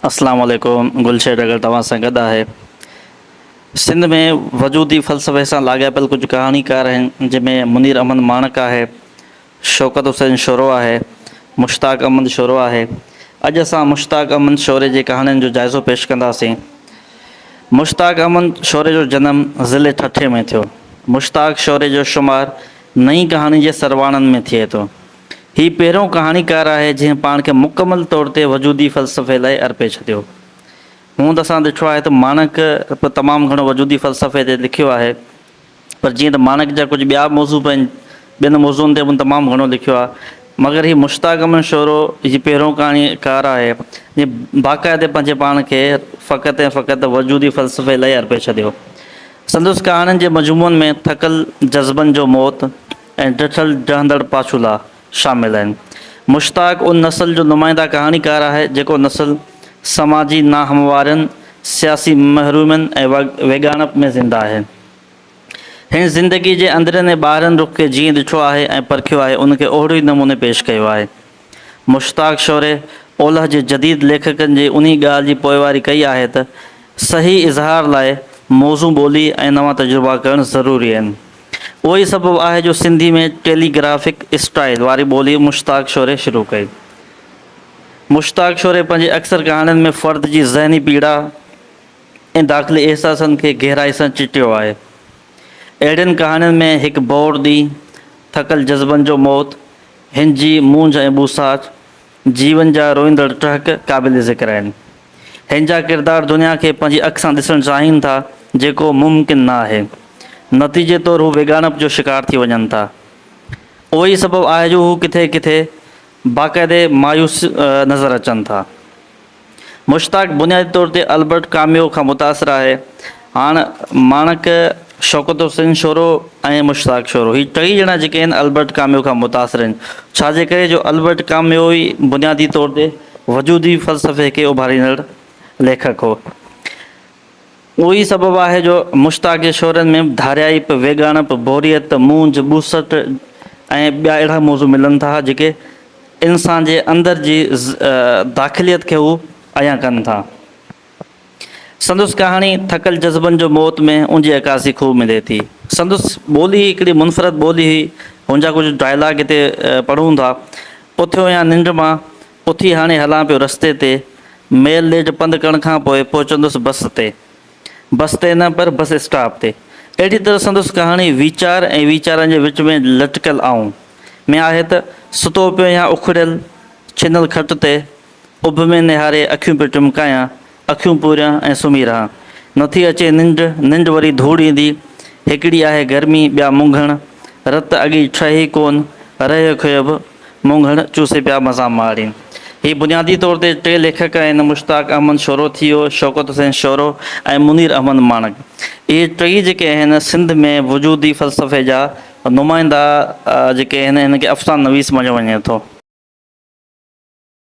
اسلام عليڪم گلشير اگر توهان سان گڏ آهي. سنڌ ۾ وجودي فلسفي سان لاڳاپيل ڪجهه ڪهاڻيڪار آهن جن ۾ منير احمد ماڻڪ آهي، شوڪت حسين شورو آهي، مشتاق احمد شورو آهي. اڄ اسان مشتاق احمد شوري جي ڪهاڻين جو جائزو پيش ڪنداسين. مشتاق احمد شوري جو جنم ضلعي ٺٽي ۾ ٿيو. مشتاق شوري جو شمار نئين ڪهاڻي جي سرواڻن ۾ ٿئي ٿو. هي پهريون ڪهاڻيڪار آهي جنهن پاڻ کي مڪمل طور تي وجودي فلسفي لاء ارپي ڇڏيو. هونء ته اسان ڏٺو آهي ته ماڻڪ به تمام گهڻو وجودي فلسفي تي لکيو آهي پر جيئن ته ماڻڪ جا ڪجهه ٻيا موضوع به آهن ٻين موضوعن تي به هن تمام گهڻو لکيو آهي مگر هي مشتاق احمد شورو هي پهريون ڪهاڻيڪار آهي جنهن باقاعدي پنهنجي پاڻ کي فقط ۽ فقط وجودي فلسفي لاء ارپي ڇڏيو. سندس ڪهاڻين جي مجموعن ۾ ٿڪل جذبن جو موت، ۽ ڊٺل ڊهندڙ پاڇولا شامل آهن. مشتاق ان نسل جو نمائنده ڪهاڻيڪار آهي، جيڪو نسل سماجي ناهموارين، سياسي محرومين ۽ ويڳاڻپ ۾ زنده آهي. هن زندگيء جي اندرين ۽ ٻاهرين رخ کي جيئن ڏٺو آهي ۽ پرکيو آهي، ان کي اوهڙو ئي نموني پيش ڪيو آهي. مشتاق شوري اولهه جي جديد ليکڪن جي انهي ڳالهه جي پوئواري ڪئي آهي ته صحيح اظهار لاء موزون ٻولي ۽ نوان تجربا ڪرڻ ضروري آهن. اهو ئي سبب آهي جو سنڌي ۾ ٽيليگرافڪ اسٽائيل واري ٻولي مشتاق شوري شروع ڪئي. مشتاق شوري پنهنجي اڪثر ڪهاڻين ۾ فرد جي ذهني پيڙا ۽ داخلي احساسن کي گهرائي سان چٽيو آهي. اهڙين ڪهاڻين ۾ هڪ بور ڏينهن، ٿڪل جذبن جو موت، هن جي مونجهه ۽ ٻوساٽ، جيون جا روئيندڙ ٽهڪ قابل ذڪر آهن. هن جا ڪردار دنيا کي پنهنجي اک سان ڏسڻ چاهين ٿا، جيڪو ممڪن نه آهي. نتيجي طور هو ويڳاڻپ جو شڪار ٿي وڃن ٿا. اهو ئي سبب آهي جو هو ڪٿي ڪٿي باقاعدي مايوس نظر اچن ٿا. مشتاق بنيادي طور تي البرٽ ڪاميو کان متاثر آهي. هاڻ ماڻڪ، شوڪت حسين شورو ۽ مشتاق شورو هي ٽئي ڄڻا جيڪي آهن البرٽ ڪاميو کان متاثر آهن. ڇا جي ڪري جو البرٽ ڪاميو ئي بنيادي طور تي وجودي فلسفي کي اڀاريندڙ ليکڪ هو. اهو ئي سبب آهي جو مشتاق جي شعرن ۾ ڌاريائپ، ويڳاڻپ، بوريت، مونجهه، ٻوسٽ ۽ ٻيا اهڙا موضوع ملن ٿا جيڪي انسان جي اندر جي داخليت کي هو عيان ڪن ٿا. سندس ڪهاڻي ٿڪل جذبن جو موت ۾ ان جي عڪاسي خوب ملي ٿي. سندس ٻولي هڪڙي منفرد ٻولي هئي. هن جا ڪجهه ڊائلاگ هتي پڙهون ٿا. اٿيو آهيان ننڊ مان، اٿي هاڻي هلان پيو رستي تي. ميل ڏيڍ پنڌ ڪرڻ کان پوء پهچندس بس تي. بس تي نه پر بس اسٽاپ تي. اهڙي طرح سندس ڪهاڻي ويچار ۽ ويچارن جي وچ ۾ لٽڪيل آئون ۾ آهي ته، ستو پيو آهيان اکڙيل ڇنل کٽ تي، اڀ ۾ نهاري اکيون پيو ٽمڪايان، اکيون پوريان ۽ سمهي رهان. نٿي اچي ننڊ، ننڊ وري ڌوڙ ايندي. هڪڙي آهي گرمي، ٻيا مونگهڻ. رت اڳي ٺهي ڪون، رهيو کهيو به مونگهڻ چوسي پيا مزا ماڻين. هي بنيادي طور تي ٽي ليکڪ آهن، مشتاق احمد شورو ٿيو، شوڪت حسين شورو ۽ منير احمد ماڻڪ. اهي ٽئي جيڪي آهن سنڌ ۾ وجودي فلسفي جا نمائندا جيڪي آهن، هن کي افسانه نويس مڃيو وڃي ٿو.